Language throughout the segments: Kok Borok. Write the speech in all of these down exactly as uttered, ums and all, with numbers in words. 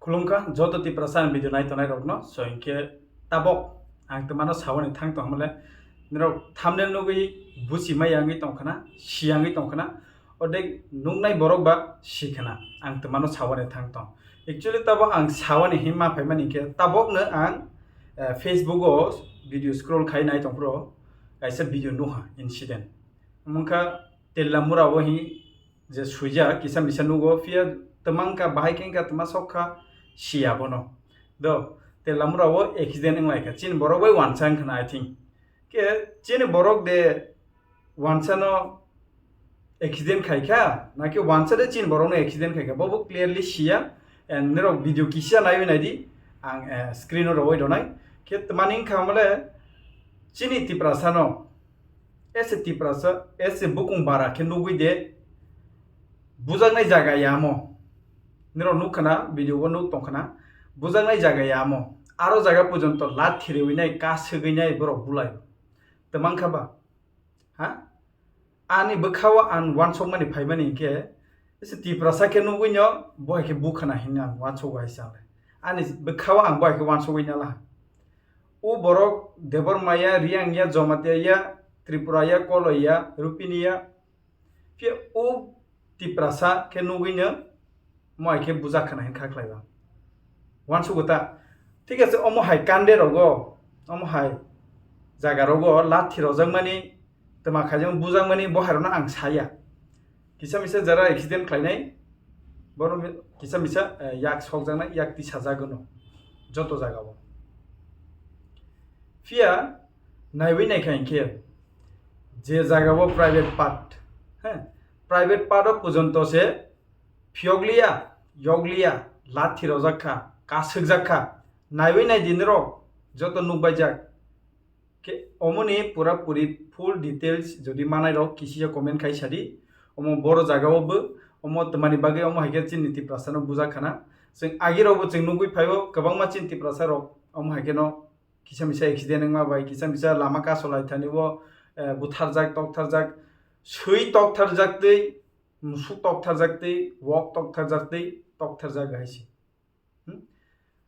Khulumkha joto Tiprasa ni video nai tongnai rokno. So hinkhe tabok ang twmano sawani thang tong hamle, nirok thumbnail nugwi buchi mai yangwi tongkhana, si yangwi tongkhana, odek nuknai borok ba sikhana ang twmano sawani thang tong. Actually tabok ang sawani himma phaimani hinkhe tabokno ang, eh, Facebook o video scroll khai nai tongphuru kaisa video nukha incident. Wngkha Tellamura o hi je suijak kisa misa nugo, phiya twmang kha, bahai khe wngkha twma sok kha, siya bono. Do, Tellamura o accident wng lai kha, chini borok bai wansa wng khana, I think. Khe chini borok de wansa no accident khai kha, naki wansa de chini borok no accident khai kha, bobo clearly siya. And nirok video kisa naiwi naidi, ang, eh, screen o rowoi donai. Khe twmani wngkha mole, chini Tiprasa no, ese Tiprasa, ese bukung bara khe nugwi de, bujaknai jaga ya amo. Nirok nuk khana, video o nuk tong khana, bujaknai jaga ya amo. Aro jaga porjonto lathi riwi nai, ka swgwi nai borok bulai. Twmang kha ba? Ha? Ani bwkha o ang wansokmani phaimani hinkhe, ese Tiprasa khe nugwi no, bo hai khe bukhana hinwi ang wansokgo hai sa le. Ani bwkha o ang bo hai khe wansogwi nala. O borok Debor Maya, Reang ya, Jamatia ya, Tripura ya, Koloi ya, Rupini ya, phiya o Tiprasa khe nugwi no mo hai khe bujak khana hin kha khlai ba. Wansukgo ta. Thik ase, omo hai kande rogo, omo hai jaga rogo lathi rojakmani, twma khaijak bujakmani bo hai rokno ang saya. Kisa misa jara accident khlainai, borok kisa misa, eh, yak sokjaknai, yak tisajak no joto jaga o. Phiya naiwi naikha hinkhe je jaga o private part, he, private part o porjonto se phiyokliya, yokliya, lathi rojak kha, kaswkjak kha, naiwi nai di nirok, joto nukbaijak. Khe omoni pura puri full details jodi manai rok kisi ya comment khai sadi. Omo boro jaga o bo, omo twmani bagwi omo hai khe chini Tiprasa no bujak khana. Chwng agi rok bo chwng nugwi phaio, kwbangma chini Tiprasa rok omo hai khe no kisa misa accident wngma bai, kisa misa lama kasolai thani o, eh, butharjak, toktharjak, swi toktharjak twi, musuk toktharjak twi, wok toktharjak twi, toktharjak hai se. Hmm?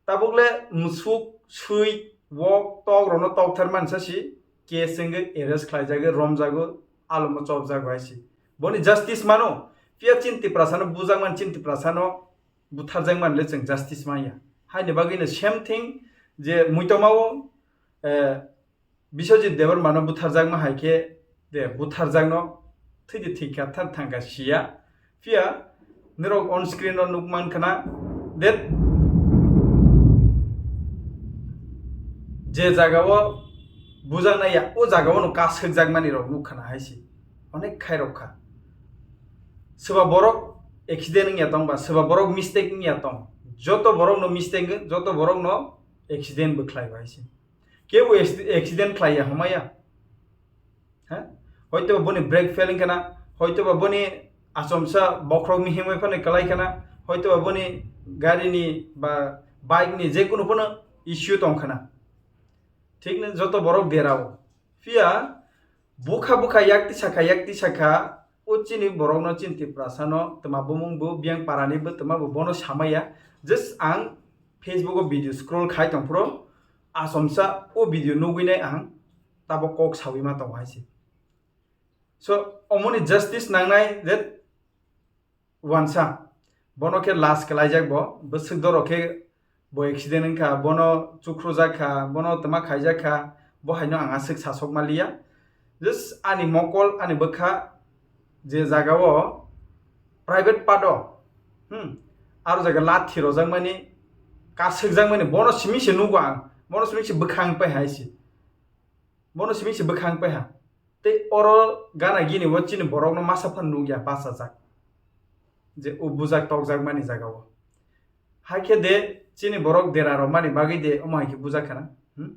Tabuk le musuk, swi, wok, tok rokno tokthar mansa si, case wngwi arrest khlaijagwi, romjago, alomo chopjago hai se. Boni justice mano, phiya chini Tiprasa no bujakmani, chini Tiprasa no butharjakmani le chwng justice manya. Haini bagwi no same thing je muitoma o, eh, Biswajit Debbarma no butharjakma hai khe de butharjakno thwidi thwikha thar thangkha siya. Phiya nirok on screen o nukman khana that je jaga o bujaknai ya, o jaga o no kaswkjakmani rok nuk khana hai si. Onek khai rok kha. Swba borok accident wngya tong ba, swba borok mistake wngya tong. Joto borok no mistake wng, joto borok no accident bo khlai bo hai si. Kebo acc-, accident khlaiya, homaya. Ha? Hoito ba boni brake fail wngkha na, hoito ba boni achomsa bokhorok mihimwi phano kwlai khana, hoito ba boni gari ni ba bike ni je kunu phano issue tong khana. Thik no joto borok derao. Phiya bukha bukha yak tisa kha, yak tisa kha, o chini borok no, chini Tiprasa no, twma bumung bo, biyang para ni bo, twma bo bono samaya. Just ang Facebook o video scroll khai tong phuru, achomsa o video nugwi nai ang tabok kok sawi ma tongo hai se. So, omoni justice nangnai that wansa. Bono khe last khlaijak bo, bwswk doro khe bo accident wngkha, bono chukhrujak kha, bono twma khaijak kha, bo haino ang aswk sasok ma liya. Just ani mokol, ani bwkha je jaga o private part o, hmm, aro jaga lathi rojakmani, kaswkjakmani, bono simi se nugo ang, bono simi se bwkhang pai hai se. Bono simi se bwkhang pai ha. Tei oro gana gini o chini borokno masa phano nukya bachajak. Je o bujak tokjakmani jaga o. Hai khe de chini borok dera romani bagwi de omo hai khe bujak khana. Hmm?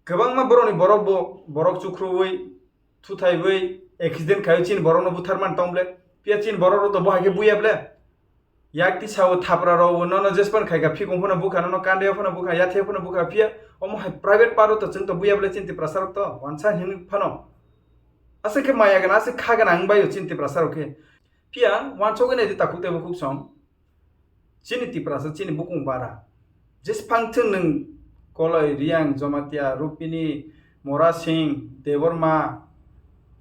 Kwbangma borokni borok bo, borok chukhruwi, thuthaiwi, accident khaiwi chini borokno butharmani tong ble. Phiya chini borok rok to bo hai khe buya ble. Yak tisa o thapra rok o nono jespan khai kha, phikung phano bukha, nono kandeo phano bukha, yatheo phano bukha, phiya omo hai private part o to chwng to buya ble chini Tiprasa rok to, wansa hin phano. Aswk khe maya gana, aswk kha gana wng bai o chini Tiprasa rok khe. Phiya wansogwi nai di takhuk tei bukhuk song. Chini Tiprasa, chini bukung bara. Jesphang thwng nwng Koloi, Riang, Jomatia, Rupini, Mora Singh, Debbarma,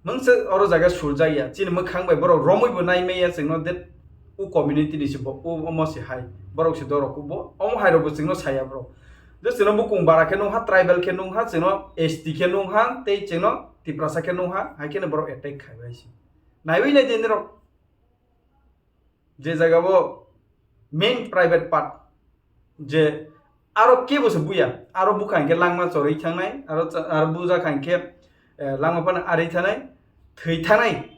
nwng se oro jaga surjak ya. Chini mwkhang bai borok romwi bo nai maya chwngno, that u community ni se bo, u omo se hai. Borok se dorok bo, omo hai rok bo chwngno saya borok. Je chwngno bukung bara khe nung ha, tribal khe nung ha, chwngno S T khe nung ha, tei chwngno Tiprasa khe nung ha, hai kheno borok attack khai bai se. Naiwi nai di nirok. Je jaga o main private part, je aro kebo se buya, aro bukha hinkhe langma chorwi thangnai, aro cha-, aro bujak hinkhe, eh, langma phano arwi thanai, thwi thanai,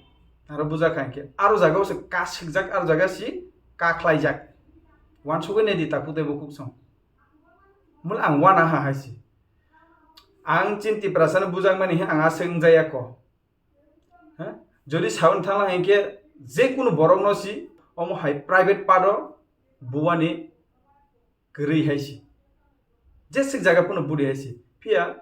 aro bujak hinkhe, aro jaga o se ka sikjak, aro jaga si ka khlaijak. Wansugwi nai di takhuk tei bukhuk song. Mul ang wana ha hai si. Ang chini Tiprasa no bujak mani he ang aswk wngjaya ko. Ha? Jodi sawi thangla hinkhe je kunu borok no si omo hai private part o buani kwrwi hai si. Jeswk jaga phano budi hai si. Phiya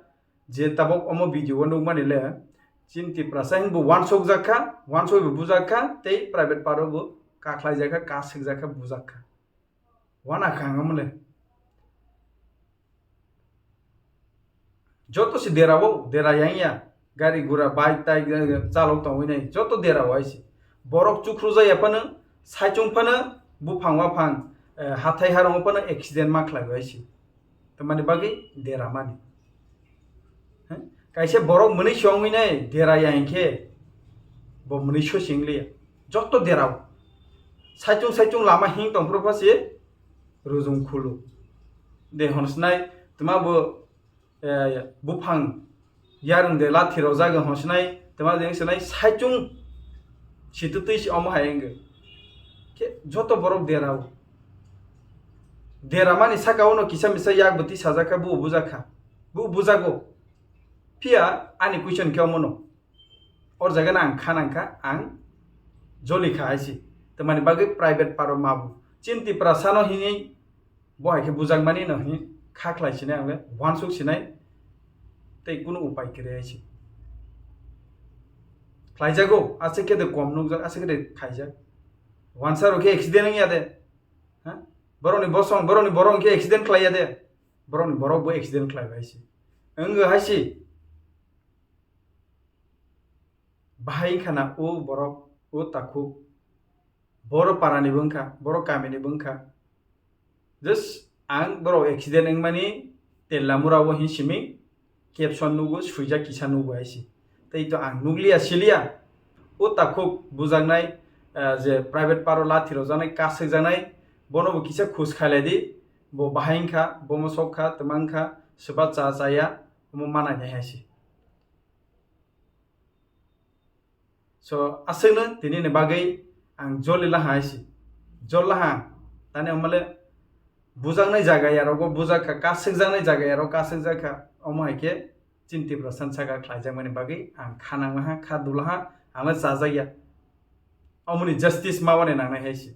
je tabok omo video o nukmani le chini Tiprasa hinbo wansukjak kha, wansugwi bo bujak kha, tei private part o bo kakhlaijak kha, kaswkjak kha, bujak kha. Wana kha ang omo le. Joto se derao, dera yang ya. Gari gura, bike tai, eh, chalok tongwi nai. Joto derao hai se. Borok chukhru jaya phano, saichung phano, buphang waphang, eh, hathai harong phano accident ma khlai hai se. Tamani bagwi dera mani. He? Kaisa borok mwnwi se wngwi nai dera ya hinkhe bo mwnwi se wng liya. Joto derao. Saichung saichung lama hing tong phuru pha se rujung khulu. De honsnai tma bo, eh, buphang yarwng de lathi rojak honsnai tma de honsnai saichung situ twi se omo hai wngwi. Khe joto borok derao. Dera mani saka o no kisa misa yak bwtwi sajak kha, bo bujak kha. Bo bujago. Phiya ani question khe omo no. Or jaga no ang kha nang kha, ang joli kha hai se. Tamani bagwi private part o ma bu. Chini Tiprasa no hinwi bo hai khe bujak mani no hin kha khlai sinai ang le, wansuk sinai. Tei kunu upai kwrwi hai se. Khlaijago, aswk khe de kom nukjak, aswk khe de khaijak. Wansa rok khe accident wng ya de. Ha? Borokni bosong, borokni borok hwnkhe accident khlai ya de. Borokni borok bo accident khlai bai se. Wngwi hai se. Bahai wngkha na o borok, o takhuk. Boro parani bo wngkha, boro kamini bo wngkha. Just ang borok accident wngmani Tellamura o hin simi caption nugo, swijak kisa nugo hai se. Tei to ang nukliya, siliya. O takhuk bujaknai, ah, je private part o lathi rojaknai, kaswkjaknai, bono bo kisa khus khailai di. Bo bahai wngkha, bomo sok kha, twma wngkha, swba cha chaya, omo manai nai hai se. So, aswkno tinini bagwi ang joli laha hai se. Jol laha, tani omole bujaknai jaga yarogo bujak kha, kaswkjaknai jaga yarogo kaswkjak kha, omo hai khe chini Tiprasa saka khlaijakmani bagwi ang kha nang laha, kha du laha, ang le chajak ya. Omoni justice ma wane nangnai hai se.